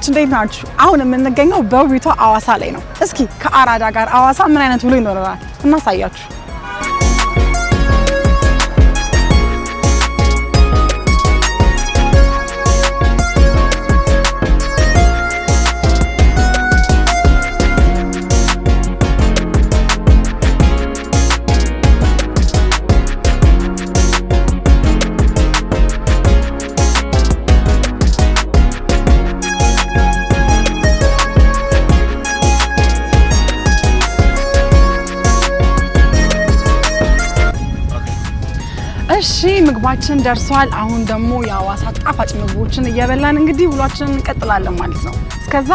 ቤተሰቦች እንዴት ናችሁ? አሁን የምንገኘው በውቢቷ አዋሳ ላይ ነው። እስኪ ከአራዳ ጋር አዋሳ ምን አይነት ውሎ ይኖረናል እናሳያችሁ። እሺ ምግባችን ደርሷል። አሁን ደግሞ የአዋሳ ጣፋጭ ምግቦችን እየበላን እንግዲህ ውሏችንን እንቀጥላለን ማለት ነው። እስከዛ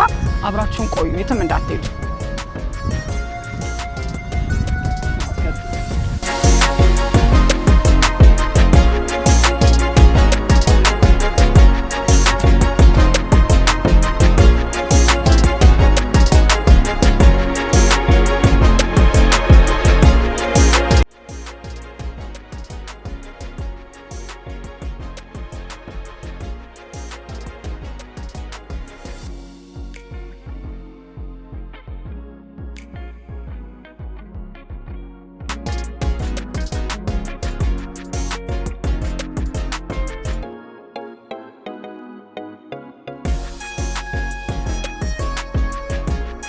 አብራችሁን ቆዩ፣ የትም እንዳትሄዱ።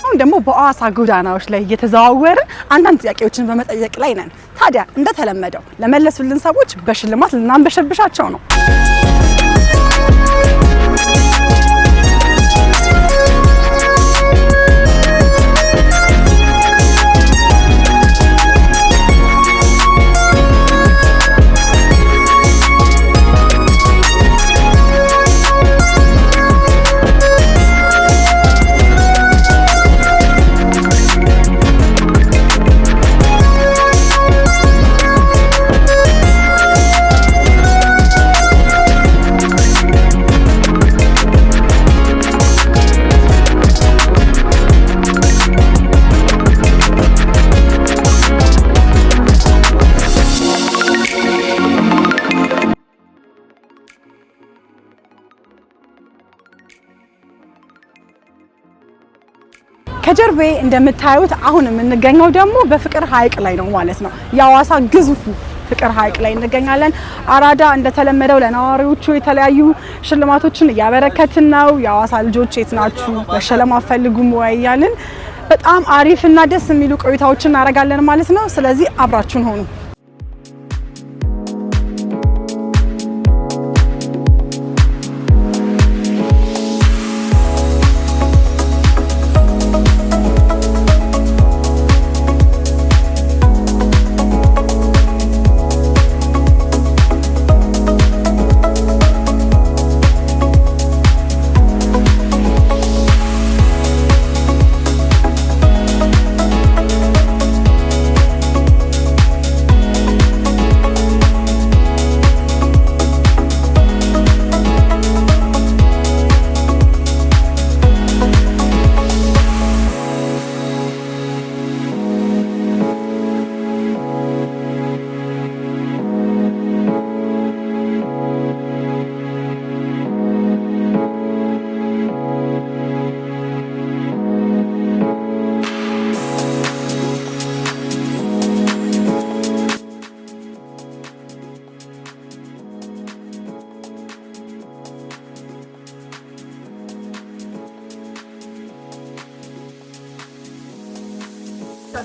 አሁን ደግሞ በአዋሳ ጎዳናዎች ላይ እየተዘዋወርን አንዳንድ ጥያቄዎችን በመጠየቅ ላይ ነን። ታዲያ እንደተለመደው ለመለሱልን ሰዎች በሽልማት ልናንበሸብሻቸው ነው። ከጀርባዬ እንደምታዩት አሁን የምንገኘው ደግሞ በፍቅር ሐይቅ ላይ ነው ማለት ነው። የአዋሳ ግዙፉ ፍቅር ሐይቅ ላይ እንገኛለን። አራዳ እንደተለመደው ለነዋሪዎቹ የተለያዩ ሽልማቶችን እያበረከትን ነው። የአዋሳ ልጆች የት ናችሁ? መሸለም አትፈልጉም ወይ እያልን በጣም አሪፍ እና ደስ የሚሉ ቆይታዎችን እናደርጋለን ማለት ነው። ስለዚህ አብራችሁን ሆኑ።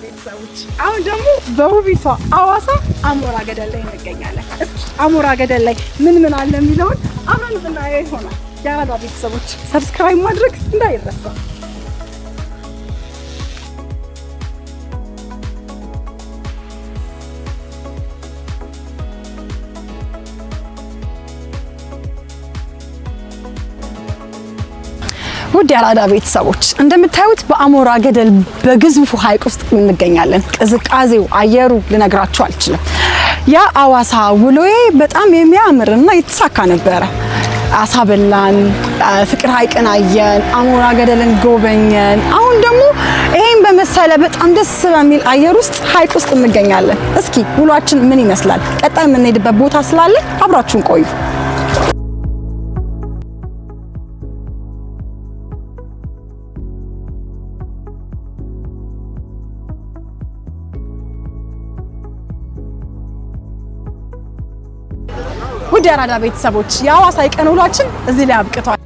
ቤተሰቦች አሁን ደግሞ በውቢቷ አዋሳ አሞራ ገደል ላይ እንገኛለን። እስኪ አሞራ ገደል ላይ ምን ምን አለ የሚለውን አብረን ብናየው ይሆናል። የአራዳ ቤተሰቦች subscribe ማድረግ እንዳይረሳ። ውድ የአራዳ ቤተሰቦች እንደምታዩት በአሞራ ገደል በግዙፉ ሐይቅ ውስጥ እንገኛለን። ቅዝቃዜው፣ አየሩ ልነግራችሁ አልችልም። የአዋሳ ውሎዬ በጣም የሚያምርና የተሳካ ነበረ። አሳ በላን፣ ፍቅር ሐይቅን አየን፣ አሞራ ገደልን ጎበኘን። አሁን ደግሞ ይሄን በመሰለ በጣም ደስ በሚል አየር ውስጥ ሐይቅ ውስጥ እንገኛለን። እስኪ ውሏችን ምን ይመስላል? ቀጣይ የምንሄድበት ቦታ ስላለ አብራችሁን ቆዩ። ውድ የአራዳ ቤተሰቦች፣ የሐዋሳ የቀን ውሏችን እዚህ ላይ አብቅቷል።